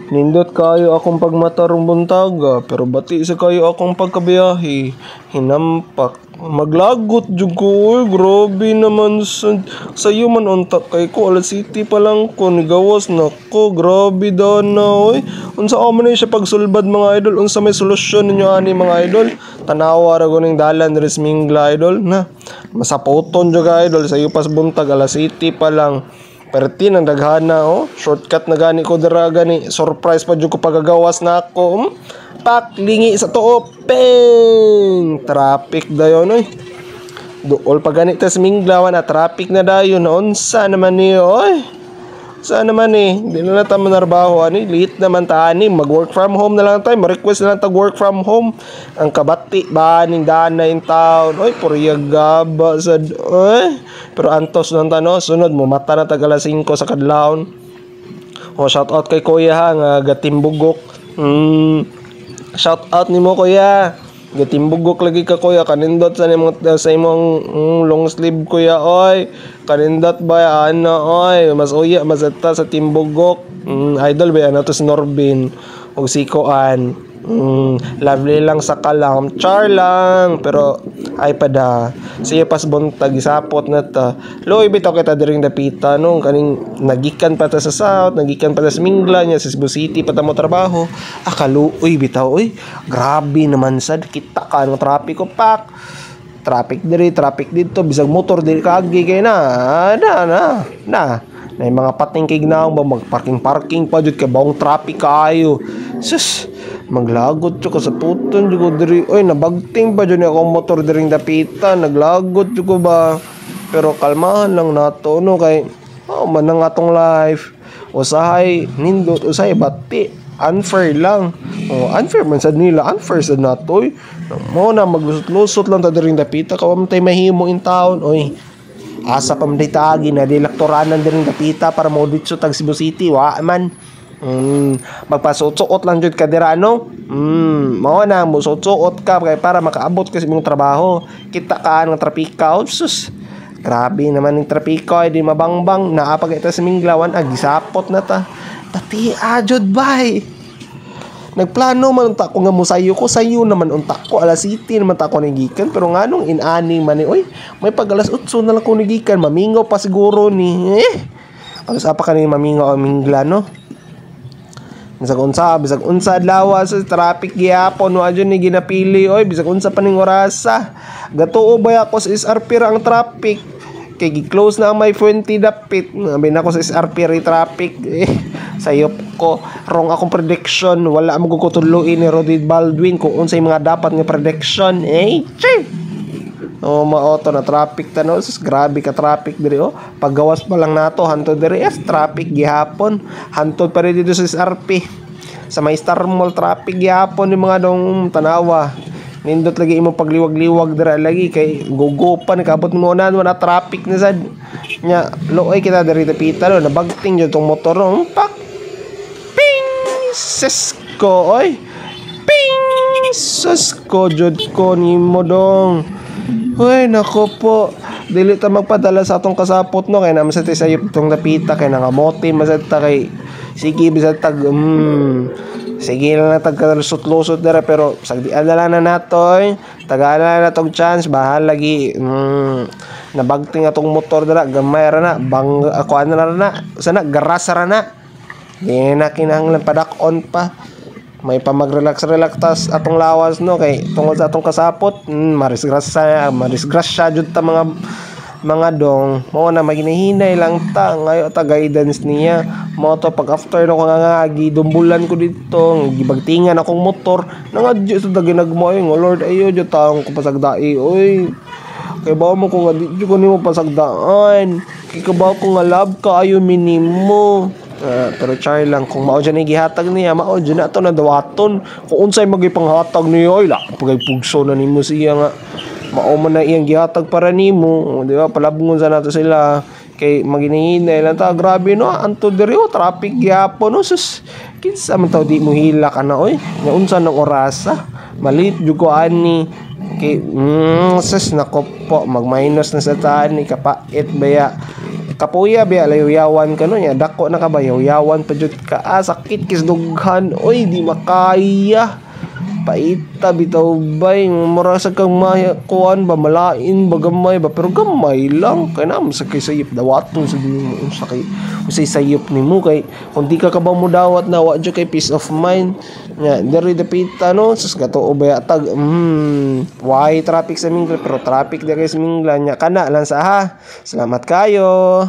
Nindot kaayo akong pagmata rong buntaga, pero bati sa kayo akong pagkabiyahe. Hinampak. Maglagot jud ko, oy, grabe naman sa sayo man unta kay ko alas 7 pa lang ko nigawas nako, grabe dana oy. Unsa man ni siya pagsulbad, mga idol? Unsa may solusyon ninyo ani, mga idol? Tanawa ra ko ning dalan diri sa Mingla, idol, na. Masapoton jud ka, idol, sayo pas buntag alas 7 pa lang. Perti ng daghana, oh. Shortcut na gani ko dira gani. Surprise pa jud ko pagagawas na ako. Pak lingi sa tuo. Peng! Traffic dayon oy. Duol pa gani tas Mingla na traffic na dayon. Unsa naman niyo oy? Sa naman eh, di na ta manarbaho ani, late naman ta ani, mag-work from home na lang tayo, ma-request na lang tag work from home. Ang kabati ba ning dana in town. Oy, purya gaba sad. Oy, pero antos lang ta no, sunod mo mata na tag alas 5 sa kadlawon. Oh, shout out kay kuya ha nga gatimbugok. Shout out nimo, kuya. Gatimbugok lagi ka, kuya, kanindot sa imong long sleeve, kuya, oy. Kanindot ba ano oy, mas uya mas ta sa timbugok. Idol ba ano to si Norbin og si Koan. Lovely lang sa kalam, char lang, pero ay pada. Siya pas buntag isapot na ta. Loy bitaw kita diring dapita no, kaning nagikan pa ta sa South, nagikan pa ta sa Mingla nya sa Cebu City pa ta mo trabaho. Ah, kaluoy bitaw oy. Grabe naman sad kita ka ng trapiko pak. Traffic diri, traffic dito, bisag motor diri kaagi kay na. Na na na. Na mga pating kay gnaong ba magparking parking pa jud kay bawong traffic kaayo. Sus, maglagot jud ko sa puton jud ko diri. Oy, nabagting pa jud ni akong motor diring dapita, naglagot jud ko ba. Pero kalmahan lang nato no kay oh, man ang atong life. Usahay nindot, usahay bati. Unfair lang. Oh, unfair man sad nila, unfair sad nato oy. Mo na maglusot-lusot lang ta diring dapita kawa man tay mahimo in town oy. Asa pa man day taagi na dilaktoranan diring dapita para mo ditso tag Cebu City, wa man. Magpasuot-suot lang jud ka dira no. Mao na musuot-suot ka kay para makaabot ka sa imong trabaho. Kita ka ng trapika, oh, sus. Grabe naman ng trapiko ay di mabangbang naa pa kita sa Minglawan ag gisapot na ta. Pati ajod bay. Nagplano man unta ko nga musayo ko, sayo naman unta ko alas 7 naman ta ko nigikan, pero nganong inani man ni oy, may pag alas 8 na lang ko nigikan, mamingaw pa siguro ni. Eh. Alas apa ka ni mamingaw ang Mingla no? Bisag unsa adlaw sa traffic gihapon wa jud ni ginapili oy, bisag unsa pa ning orasa. Gatuo ba ako sa SRP ra ang traffic? Kay gi-close na ang may Fuente dapit. Abi na ako sa SRP ra traffic. Eh, sayop ko. Wrong akong prediction. Wala mo ko ni Roddy Baldwin kung unsay mga dapat nga prediction. Eh, che. Oh, maoto na traffic ta no. Sus, grabe ka traffic diri oh. Paggawas pa lang nato hantod diri es traffic gihapon. Hantod pa rin dito sa SRP. Sa may Star Mall traffic gihapon ni mga dong tanawa. Nindot lagi imong pagliwag-liwag dira lagi kay gugo pa ni kabot mo na wala traffic na sad. Nya luoy kita diri dapita no, nabagting jud tong motor no. Pak. Ping! Sesko oy. Ping! Sesko jud ko nimo dong. Hoy, nako po. Dili ta magpadala sa atong kasapot no kay naman sa sayop tong dapita kay nangamote man sad ta kay sige bisag tag sige lang tag lusot-lusot dira pero sagdian na lang na nato oy. Tagaan na lang natong chance bahala lagi. Nabagting atong motor dira gamay ra na bang ako ano na ra na sana garas ra na. Di na kinahanglan padak-on pa. May pa mag-relax-relax tas atong lawas no kay tungod sa atong kasapot, marisgrasya, marisgrasya jud ta mga dong. Mao na maginahinay lang ta ngayo ta guidance niya. Mao to pag after no nga nga gidumbulan ko dito, gibagtingan akong motor, nangadyo sa ginagmo ay nga Lord ayo jud taong ko pasagdai oy. Kay bawo mo ko nga di jud ko nimo pasagdaan. Kay kabaw ko nga love ka ayo minimo. Pero char lang kung mao dyan gihatag niya, mao dyan na to na dawaton. Kung unsay magipanghatag niya oy, la pagay pugso na nimo siya nga mao man na iyang gihatag para nimo, di ba? Palabngon sa nato sila kay maginahinay lang ta. Grabe no, anto diri oh, traffic gyapon no. Sus, kinsa man taw di mo hilak ana oy. Nya unsa nang orasa? Malit jud ko ani. Kay sus nako po, mag-minus na sa taan ni kapait baya. Kapuya biya, layuyawan ka no nya, dako na ka ba, yawan pa jud ka. Ah, sakit kis dughan oy, di makaya. Paita bitaw bay, mura sa kang maya kuan ba, malain ba, gamay ba, pero gamay lang kay naa sa kay sayop, dawaton sa nimo unsa kay unsay sayop nimo, kay kung di ka kabaw mo dawat na, wa jud kay peace of mind nya diri dapita no. Sus, gatuo ba tag why traffic sa Mingla, pero traffic diri sa Mingla nya. Kana lang sa ha. Salamat kayo.